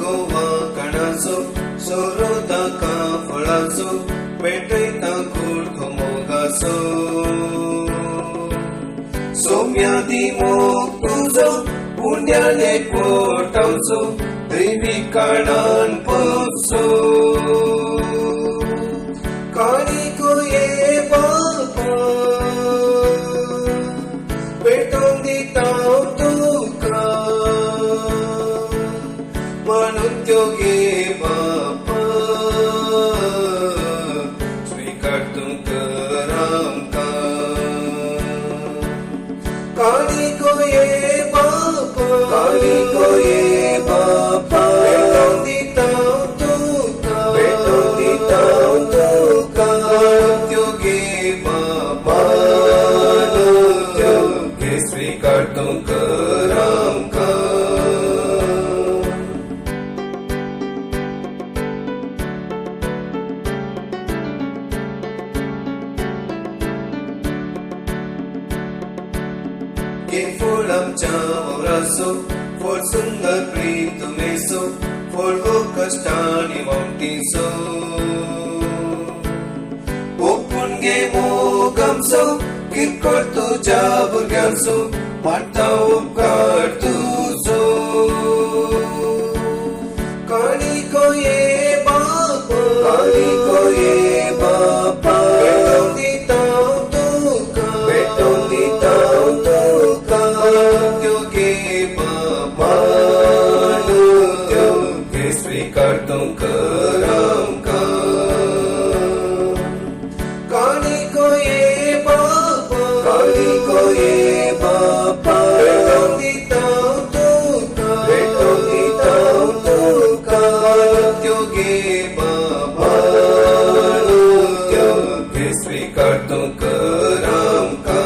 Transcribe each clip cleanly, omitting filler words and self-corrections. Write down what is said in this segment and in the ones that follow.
गोवा कणाचो सोरो ताका फळाचो पेटयता कुडको मोगाचो सोम्यादी मोग तुजो पुण्याने पोटावचो दैवी काणान पोचो काणिको ये बापा पेटोवन दिता तुका म्हणून त्यो गे बापा स्वीकार तूं कर आमकां काणिको ये बापा काणिको ये बापा पेटोवन दिता तुका पेटोवन दिता तुका म्हणून त्यो गे बापा म्हणून त्यो गे स्वीकार तूं कर आमकां. गे फळ आमच्या वावराचो फळ सुंदर प्रीतमेचो फळ हो कश्टांनी वावटीचो ओपून गे मोग आमचो किरकोळ तुज्या भुरग्यांचो मानता उपकार तुजो काणिको ये बापा काणिको ये बापा पेटोवन दिता तुका पेटोवन दिता तुका त्यो गे बापा त्यो गे स्वीकार तूं कर आमकां काणिको ये बापा काणिको ये बापा पेटोवन दिता तुका पेटोवन दिता तुका त्यो गे बापा त्यो गे स्वीकार तूं कर आमकां.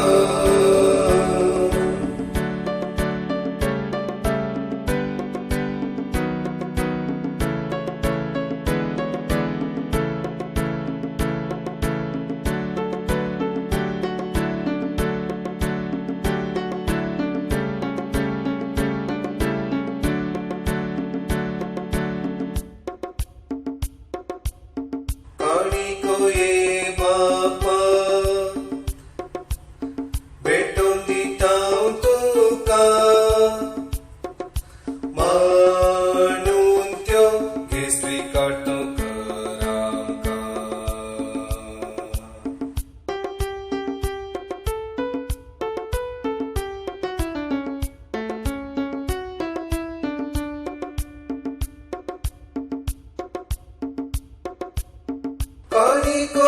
काणिको ये बापा पेटोवन दिता तुका म्हणून त्यो गे स्वीकार तूं कर आमकां. काणिको